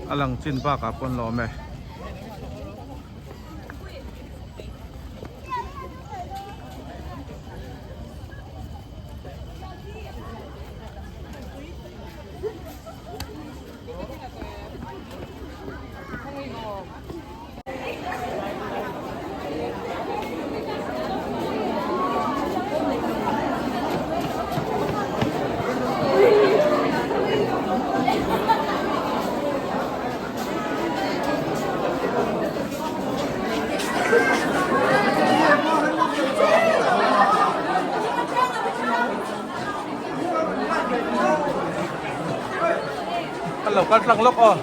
A lang chin bakah pawh an la awm e. Kan lo kal tlang lawk aw.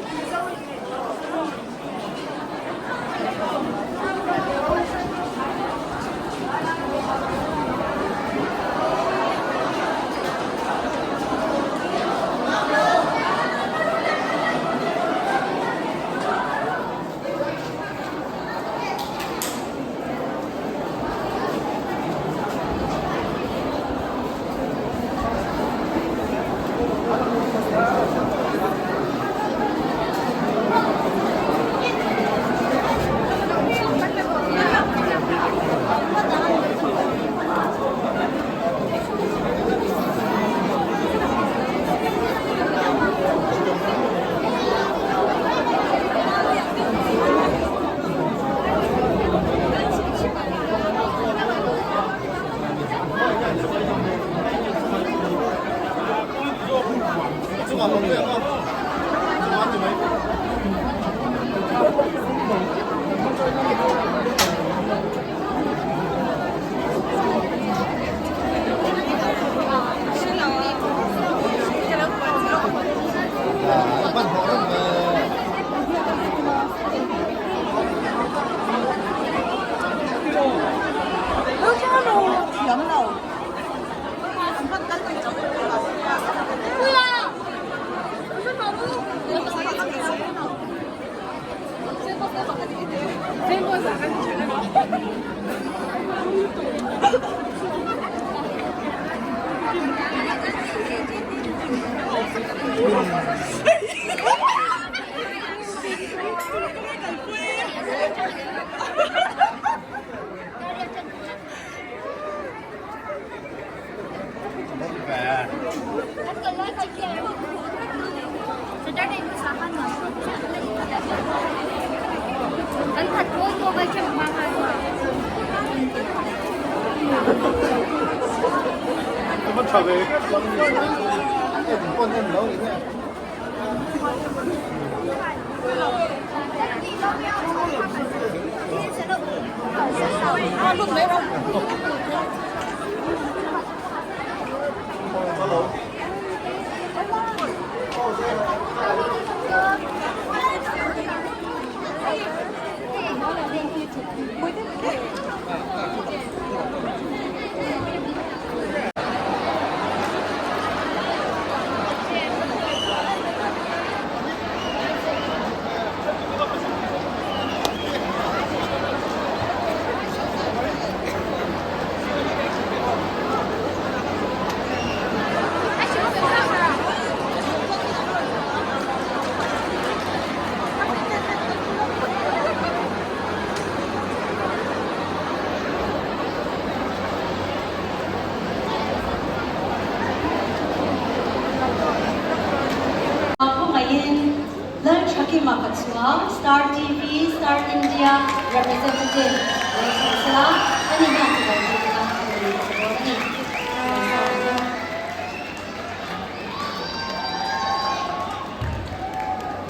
Khawngaihin Lalthakima ka chuang Star TV, Star India representative lo chho sela, ani hian chu lo zirna a nei leh dawn a ni.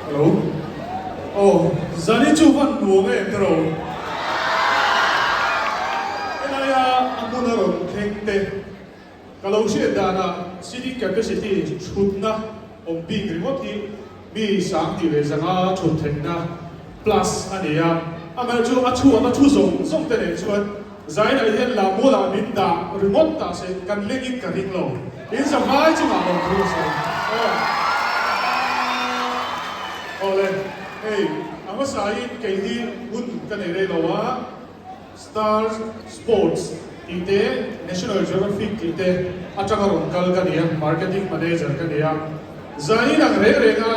Hello. Aw, zani chu van nuam em tiraw? Helaia a hmun a rawn thleng te, ka lo hriat danah seating capacity thutna awm bik ringawt hi mi sang tih leh zanga thut theihna plus a ni a, amaherawhchu a chhuat a thu zawng zawng te nen chuan Zainah hian Lamula min dah ringawt ta se kan lengin ka ring lo. In zavai chungah lo thu a sawi. Aw. Awle, hei a hmasain kei hi hun ka nei rei lo a, Star Sports tih te, National Geographic tih te atanga rawn kal ka ni a, Marketing Manager ka ni a. Zain ang reng reng a.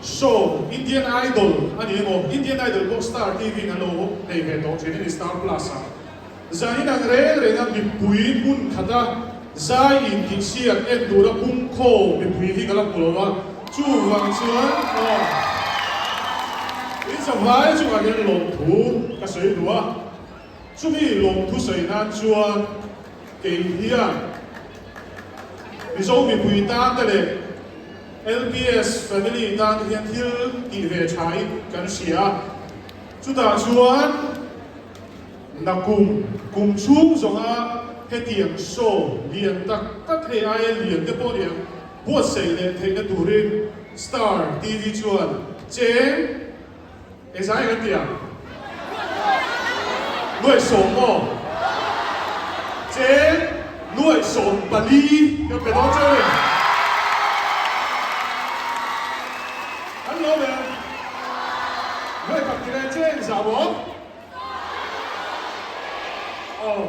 Show Indian Idol a ni emaw, Indian Idol pawh Star TV in an lo nei ve tawh thin a ni Star Plus ah. Zanin ang reng renga mipui hmun khata zai intihsiak en tura pungkhaw mipui hi ka la hmu lo a, chuvang chuan aw in zavai chungah hian lawmthu ka sawi duh a, chumi lawmthu sawi nan chuan kei hian Mizo mipui tan te leh LPS family tan te hian thil tih ve thain kan hria a, chutah chuan Nakum kum chhung zawnga hetiang show lian tak tak hei aia lian te pawh niang buatsaih leh theihna turin Star TV chuan cheng engzai kan ti ang? Nuaih sawm maw? Cheng nuaih sawm pali kan pe dawn cheu a ni. An lo ber nuaih khat ti leh cheng zah maw? Aw,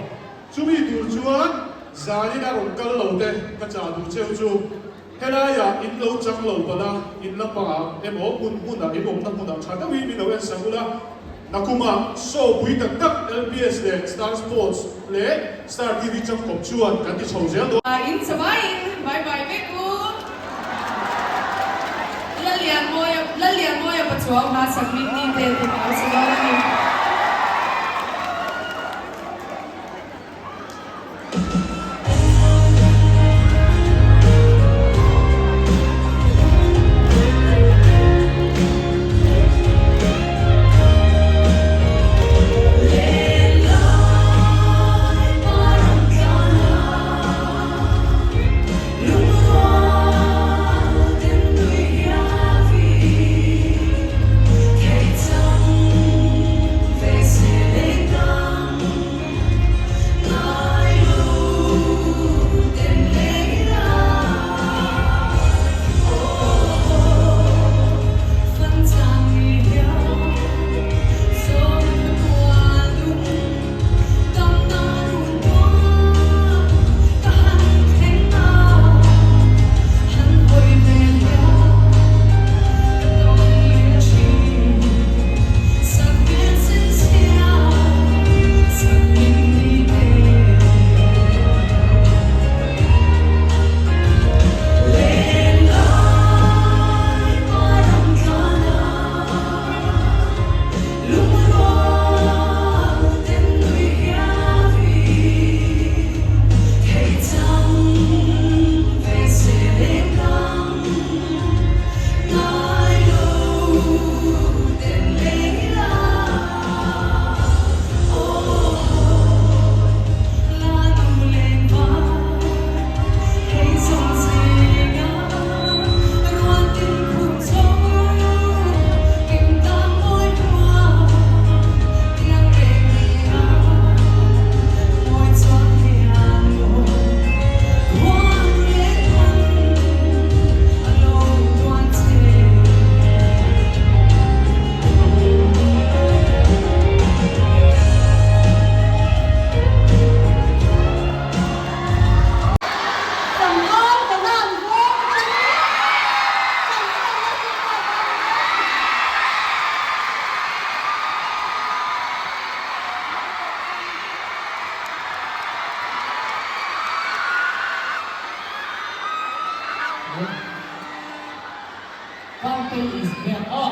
chumi tur chuan zanin a rawn kal lo te ka chah duh cheu chu helaiah in lo chang lo palh a, in lampangah emaw hmun hmunah in awmna hmunah tha deuhin min lo en sak ula, nakumah show pui tak tak LPS leh Star Sports leh Star TV changkawp chuan kan ti chho zel dawn. In chawaiin bye bye vek u. Lallianmawia Lallianmawia Pachuau hla sak min ni te tih ka lo sa dawn a ni. Party is here aw.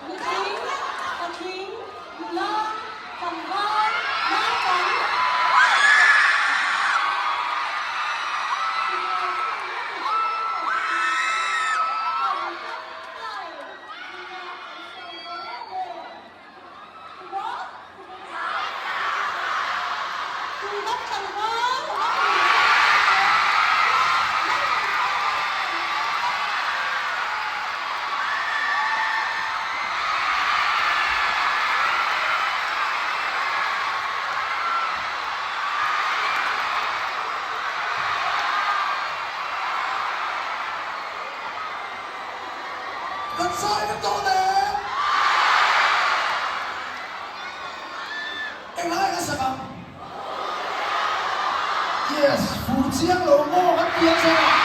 Nutling, patling, nula, tlangval, naupang. Kan sawi vek tawh le! Eng lai ka sak ang? Yes, fur chiang lo maw kan ti ang sak ang.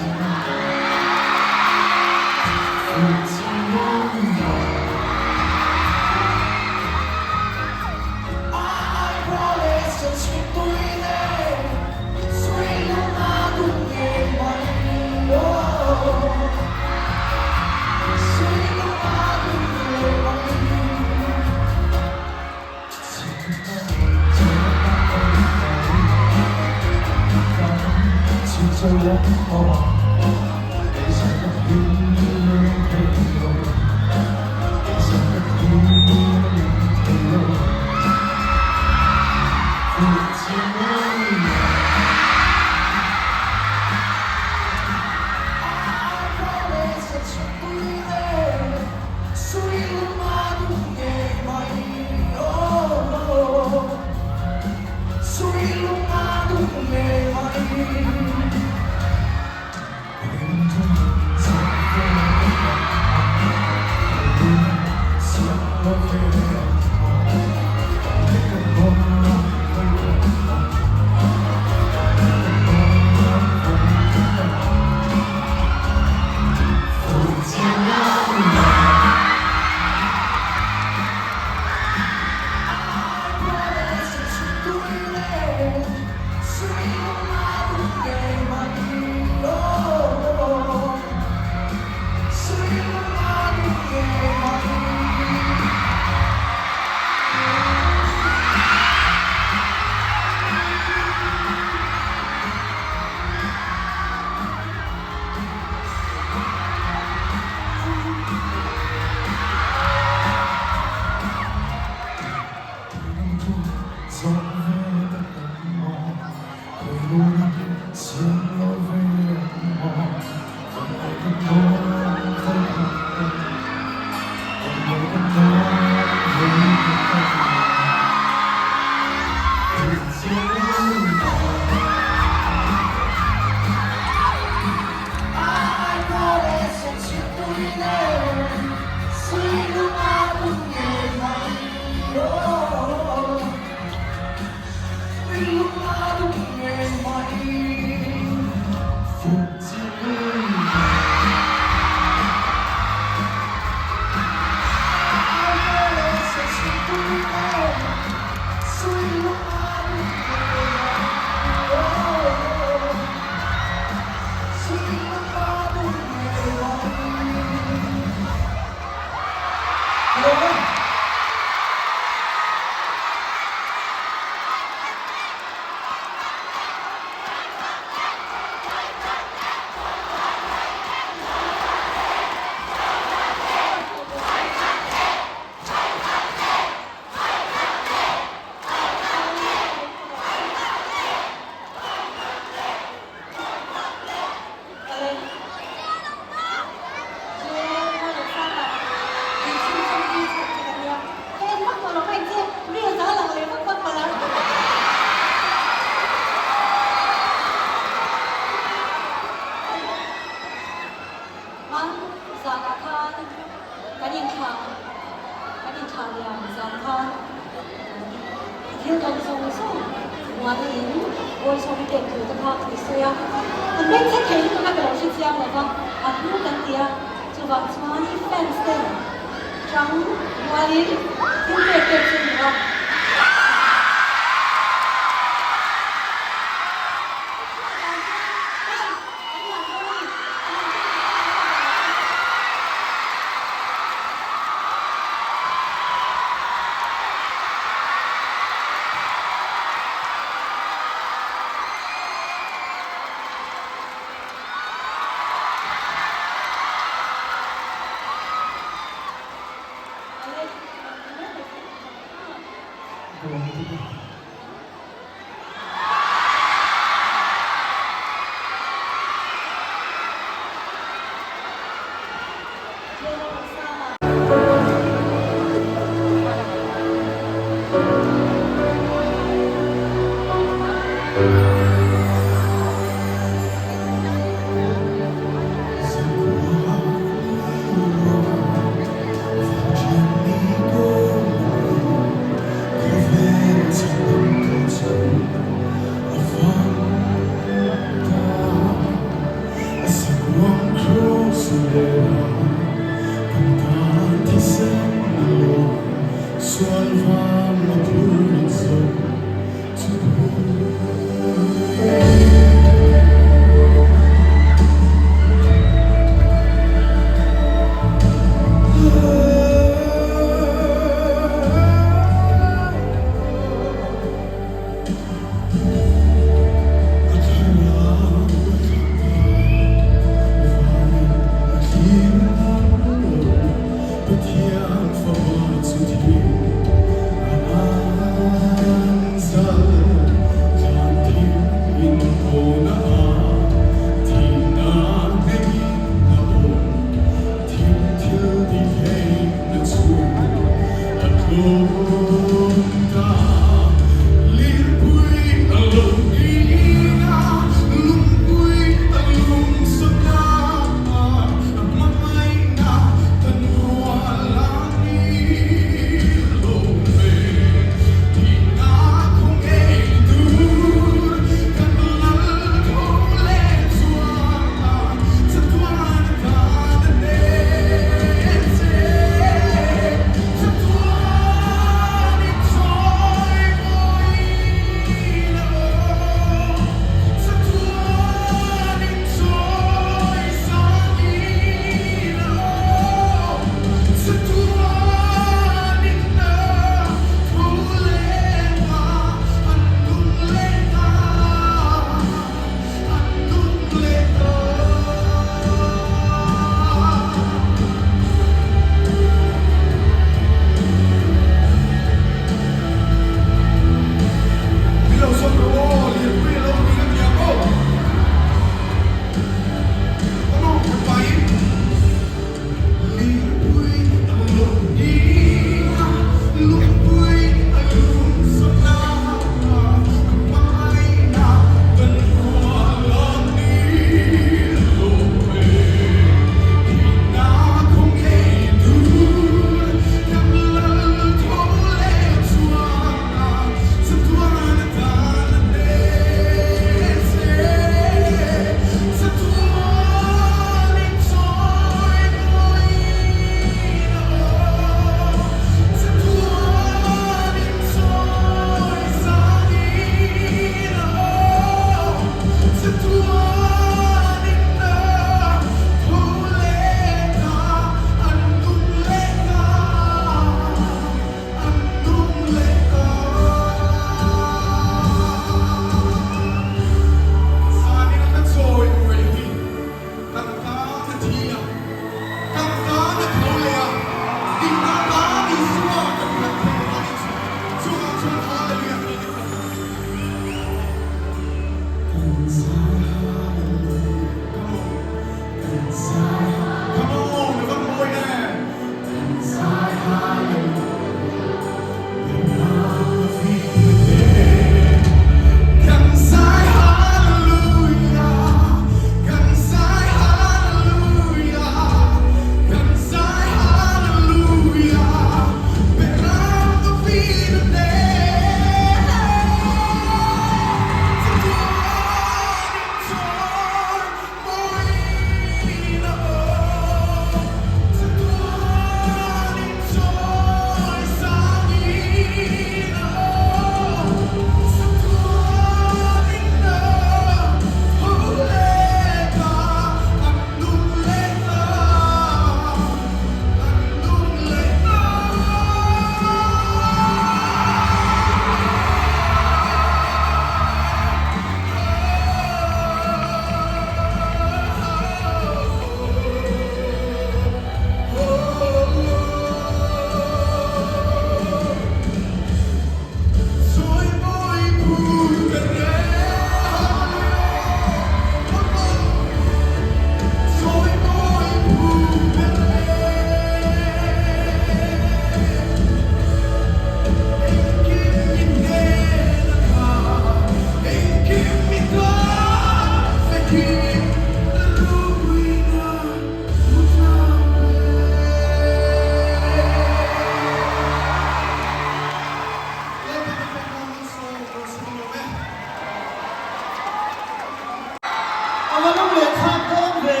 A va lung leh thlak dawn ve.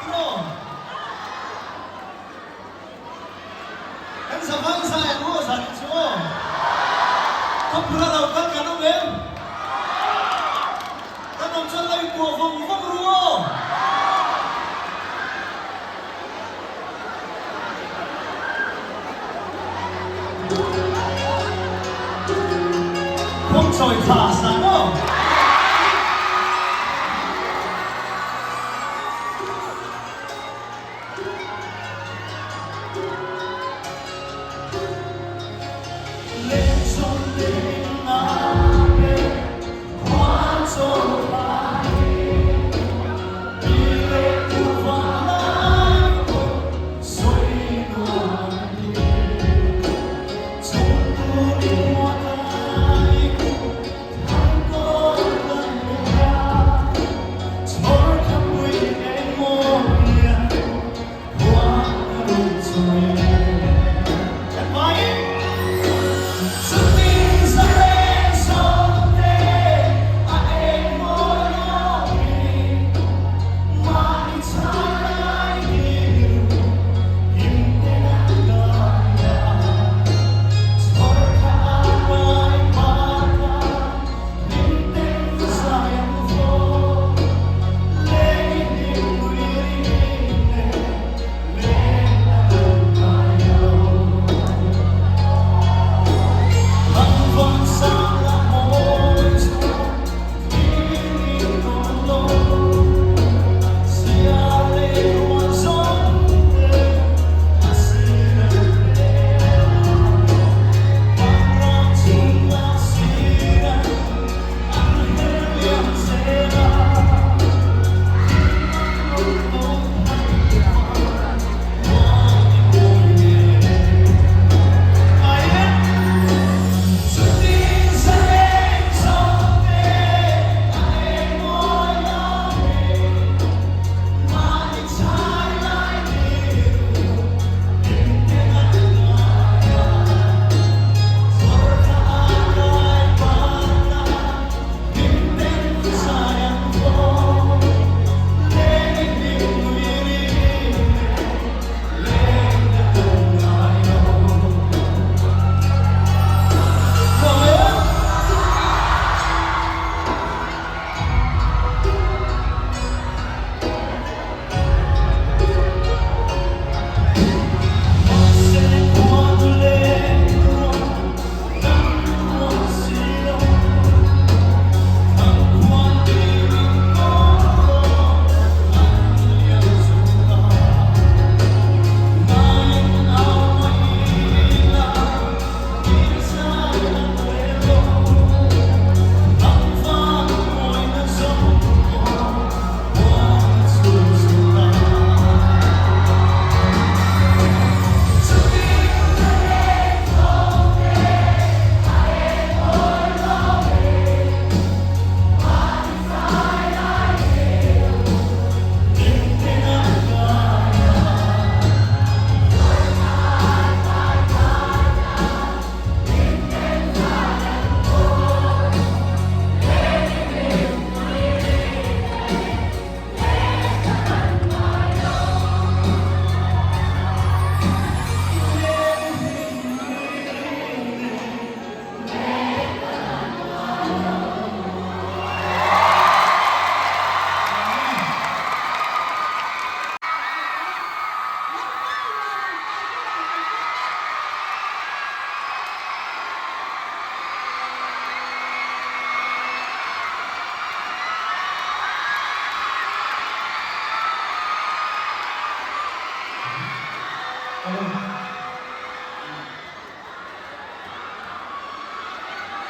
Tiraw? Kan zavai zai ang aw zan chu aw. Khawpura lo kal kan awm em? Kan awm chuan lo inkuah vawng vawng ru aw. Kawngchawi tha sa maw?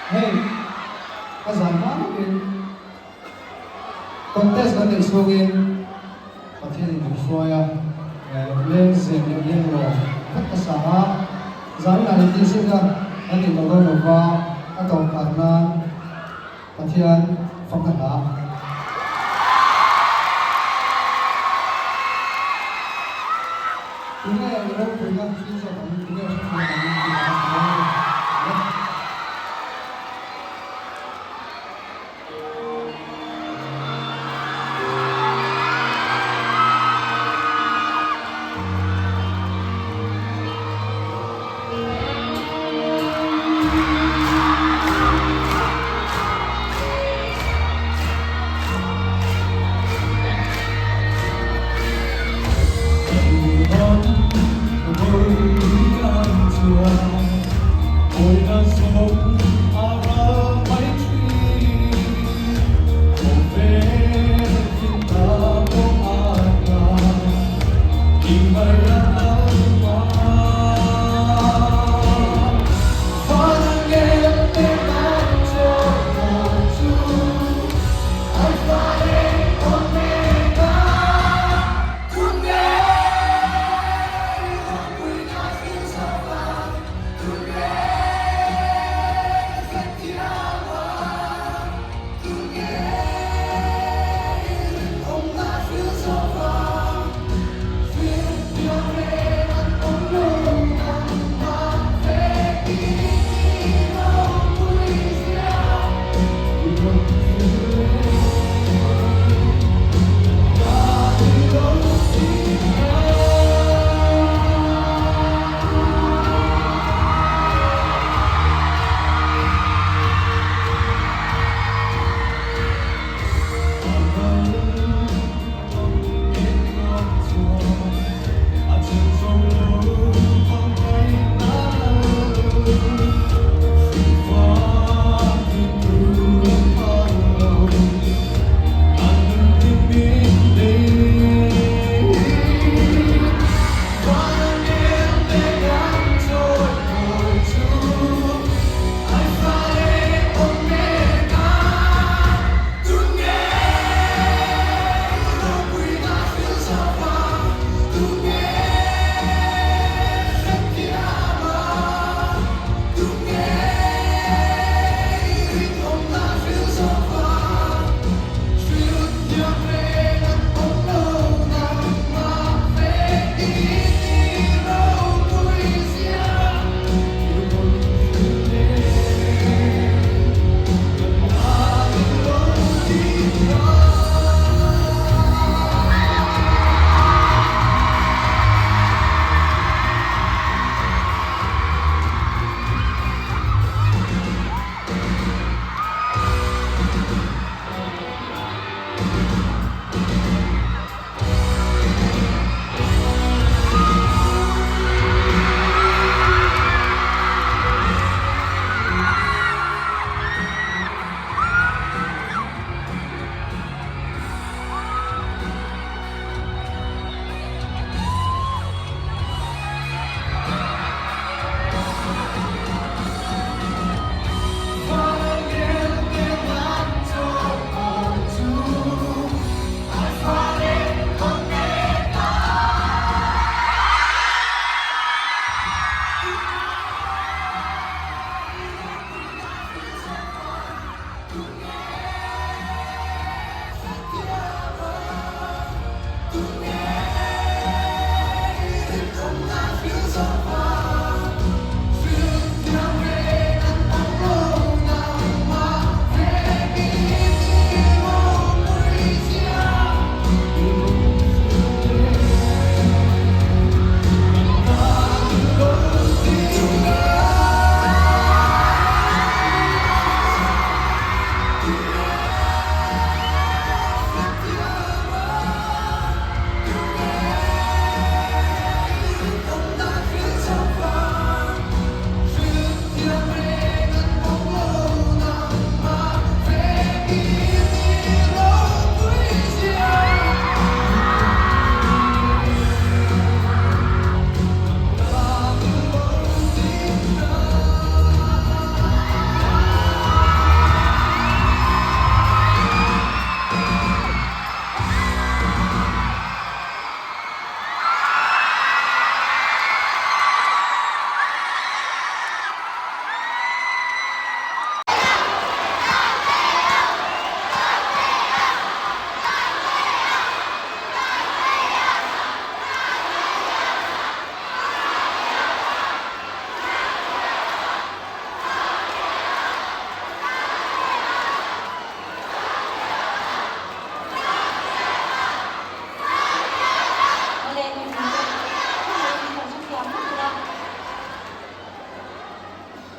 Hei ka zan hma lawkin contest kan neih chhungin Pathianin min hruai a, lengzem leh lenglawm vek ka sa a, zaninah intihsiakna kan neih tawh dawn lova a tawp khat nan Pathian fakna hla. Tunge i ropuina thil zawk ang, tunge hrethiam ang tih ka hre dawn a ni.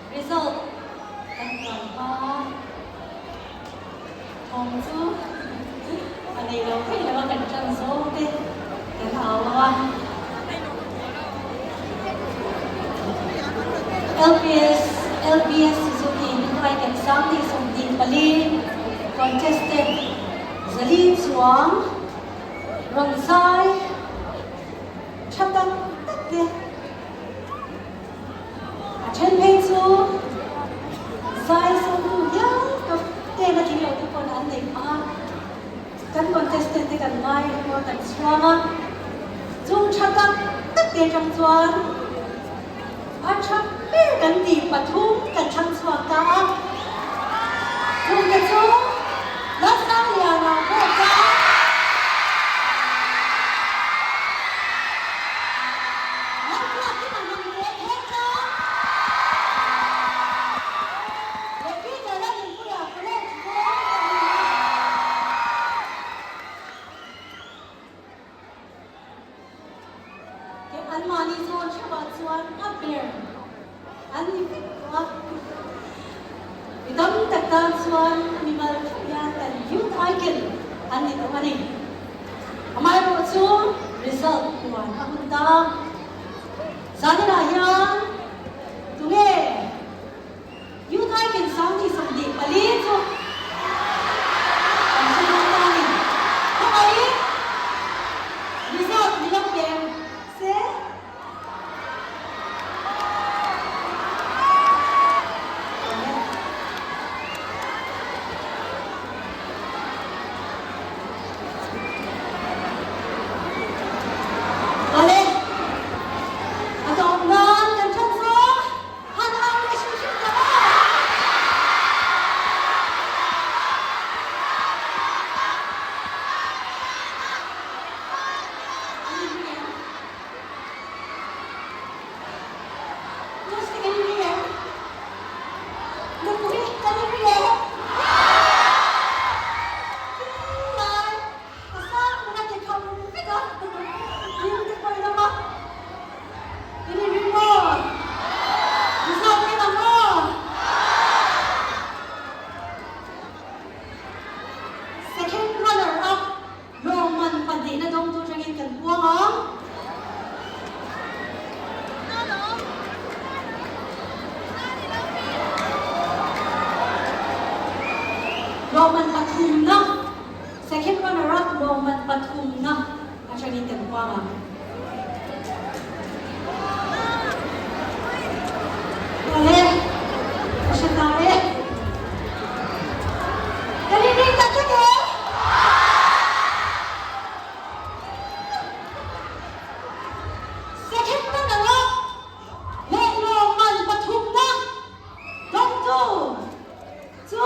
Result kan puan hma thawm chu a nei lo thei lo a, kan tan zawng te kan au a. LPS LPS Suzuki Hnuai kan sang ni 24 contestant 400 chuang rawn zai tha tak tak te. A then phei chu zai sawmtu hial ka ten a tling lo te pawn an nei phah a, kan contestant te kan ngai emaw kan chhuang a, chung tha tak tak te atang chuan a tha ber kan tih pathum kan thlang chhuak ta a, chung te chu Lalsangliana pawh ta. Anmahni zawn theuhah chuan a ber an ni vek tawh a. Mi tam tak tan chuan mimal theuh hian kan Youth Icon an ni tawh a ni. Amaherawh chu result puan a hun ta. Zaninah hian tunge Youth Icon 2024 chu kan hre dawn ta a ni. Khawngaihin result ni lo peng se. Awle, a tawp nan kan ṭhan zawng han au leh hrim hrim ta maw? Nupui kan in ri em? Lai a sang hmun a ti kham vek a, rim te pawh in awm a, in in ring maw? Result en ang maw? Second runner up Lawngman pahnihna dawngtu atangin kan puang ang. Lawngman pathumna, Second runner up lawngman pathumna atangin kan puang ang. Awle, ka hre ta e. Ka rin ring tak tak e. Second runner up leh lawmman pathumna dawngtu chu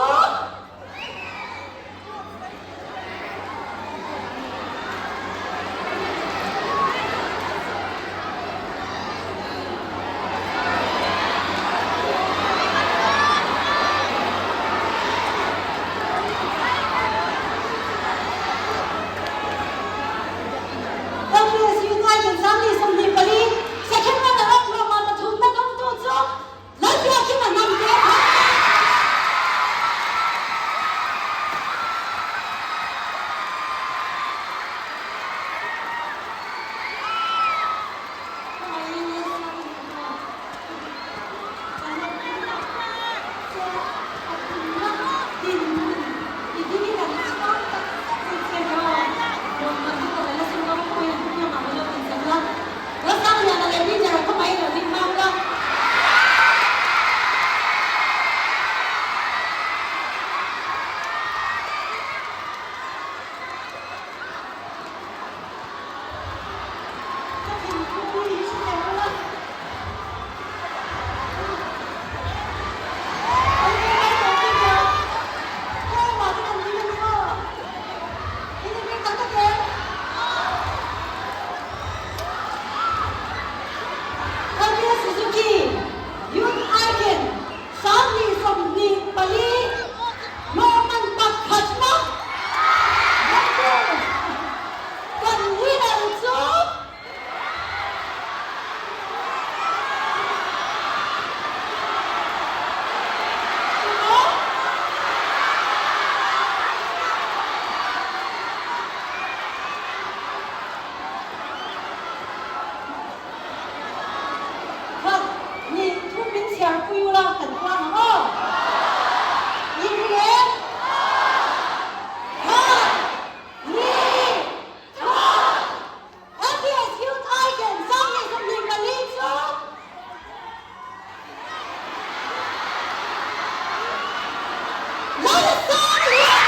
pui ula kan puang ang aw. In ring em? Khat, hnih, thum! LPS Youth Icon 2024 chu Lalsanglia!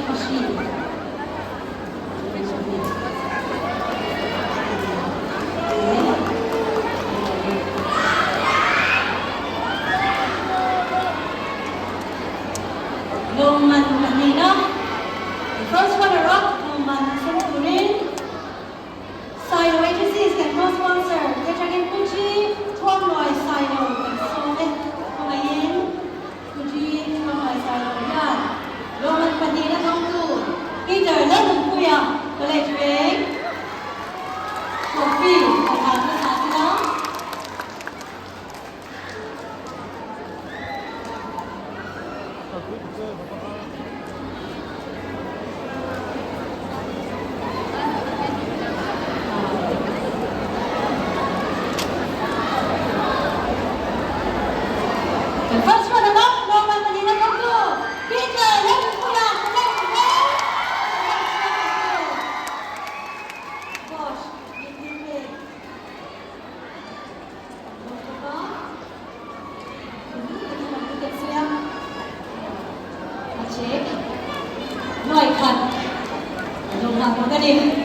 Khushi. Lawmman pahnihna, The first runner-up lawmman sum turin Sailo Agencies kan co-sponsor te atangin Pu G Thuamluai Sailo kan sawm e. Khawngaihin Pu G Thuamluai Sailo hian lawmman pahnihna dawngtu Peter Lalnunpuia College veng trophy a hlan hmasa ila. The first one above, Norman Manila Congo, Peter Lalnunpuia, College Veng. Gosh, Nuai khat a lo nghah bawk a ni.